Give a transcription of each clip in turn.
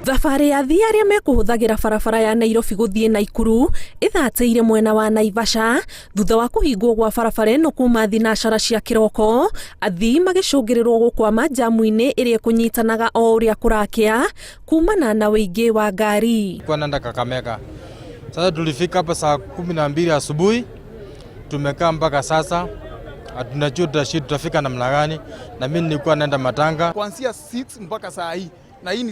Thabarĩ ya athii arĩa mekũhũthagĩra barabara ya Nairobi gũthiĩ Naikuru ĩthatĩire mwena wa Naivasha thutha wa kũhingwo gwa barabara ĩno kuma thinacara cia kĩroko, athii magĩcũngĩrĩrwo gũkwama njamu-inĩ ĩrĩa ĩkũnyitanaga o ũrĩa kũrakĩa kumana na ũingĩ wa ngari. Kwa naenda Kakamega. Sasa tulifika hapa saa 12 asubuhi, tumekaa mpaka sasa, hatunajua tutafika namna gani, na mimi nilikuwa naenda matanga kuanzia 6 mpaka saa hii na hii ni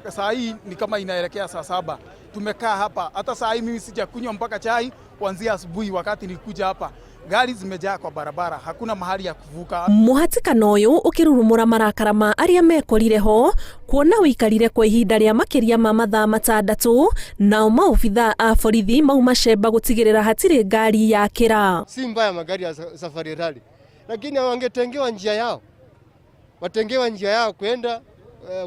saa hii ni kama inaelekea saa 7. Tumekaa hapa hata saa hii mimi sijakunywa mpaka chai kuanzia asubuhi wakati nilikuja hapa. Gari zimejaa kwa barabara, hakuna mahali ya kuvuka. Mũhatĩkano ũyũ ũkĩrurumũra marakara ma arĩa mekorire ho kuona ũikarire kwa ihinda rĩa makĩria ma mathaa 6 nao maobithaa a borithi mauma cemba gũtigĩrĩra hatirĩ ngari yakĩra. Si mbaya magari ya Safari Rally, lakini wangetengewa njia yao, watengewa njia yao kwenda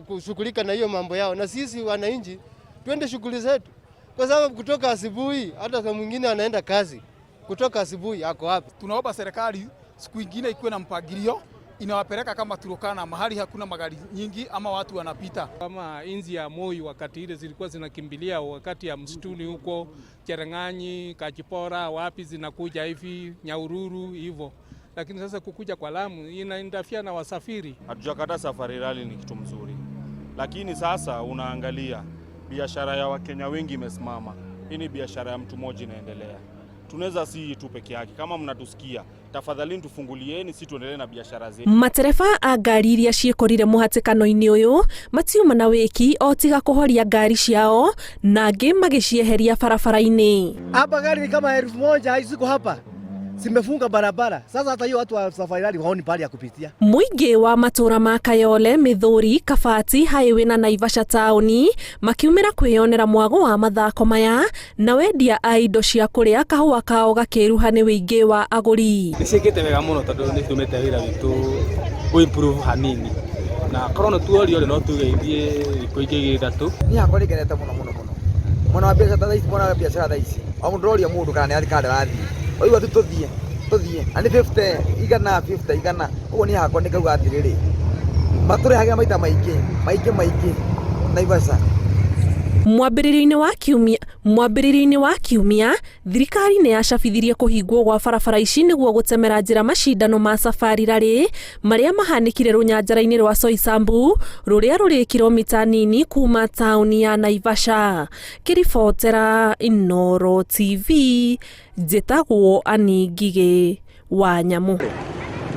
kushughulika na hiyo mambo yao, na sisi wananchi twende shughuli zetu, kwa sababu kutoka asubuhi hata saa mwingine anaenda kazi kutoka asubuhi ako wapi? Tunaomba serikali siku ingine ikuwe na mpangilio inawapeleka kama Turkana mahali hakuna magari nyingi ama watu wanapita. Kama inzi ya Moi wakati ile zilikuwa zinakimbilia wakati ya msituni huko Cherang'anyi, Kachipora, wapi zinakuja hivi Nyahururu hivyo. Lakini sasa kukuja kwa Lamu inaindafia na wasafiri. Hatujakataa Safari Rally ni kitu mzuri, lakini sasa unaangalia biashara ya Wakenya wengi imesimama. Hii ni biashara ya mtu mmoja inaendelea. Tunaweza si tu peke yake. Kama mnatusikia, tafadhalini tufungulieni, si tuendelee na biashara zetu. Matereba a ngari iria ciĩkorire mũhatĩkano-inĩ ũyũ matiuma na wĩki o tiga kũhoria ngari ciao na angĩ magĩcieheria barabara-inĩ. Hapa gari ni kama 1000 ziko hapa zimefunga barabara. Sasa hata hiyo watu wa Safari Rally waoni pale ya kupitia. Mũingĩ wa matũra ma Kayole, Mĩthũri, Kabati, Highway na Naivasha taũni makiumĩra kwĩyonera mwago wa mathako maya na wendia a indo cia kũrĩa kahũa kao gakĩruha nĩ wĩingĩ wa agũri. Nĩ ciĩkĩte wega mũno tondũ nĩ citũmĩte wĩra witũ ũ improve hanini na korwo nĩ tuorio rĩ no tuge ithiĩ thikũ ingĩ igĩrĩ ithatũ. Niĩ hakwa nĩ ngenete mũno mũno mũno mwena wa biacara thaa ici, mwena wa biacara thaa ici o mũndũ ũroria mũndũ kana nĩ athiĩ kana ndarathiĩ waigua tu tũthiĩ tũthiĩ na nĩ 50 igana 50 igana ũguo niĩ hakwa nĩ ngauga atĩrĩrĩ matũrehagĩra maita maingĩ maingĩ maingĩ Naivasha. Mwambĩrĩrio-inĩ wa kiumia mwambĩrĩrio-inĩ wa kiumia thirikari nĩ yacabithirie kũhingwo gwa barabara ici nĩguo gũtemera njĩra macindano ma Safari Rally marĩa mahanĩkire rũnyanjara-inĩ rwa Soisambu rũrĩa rũrĩ kilomita nini kuma taũni ya Naivasha. Kĩribotera Inooro TV njĩtagwo Annie Ngigĩ wa Nyamũ.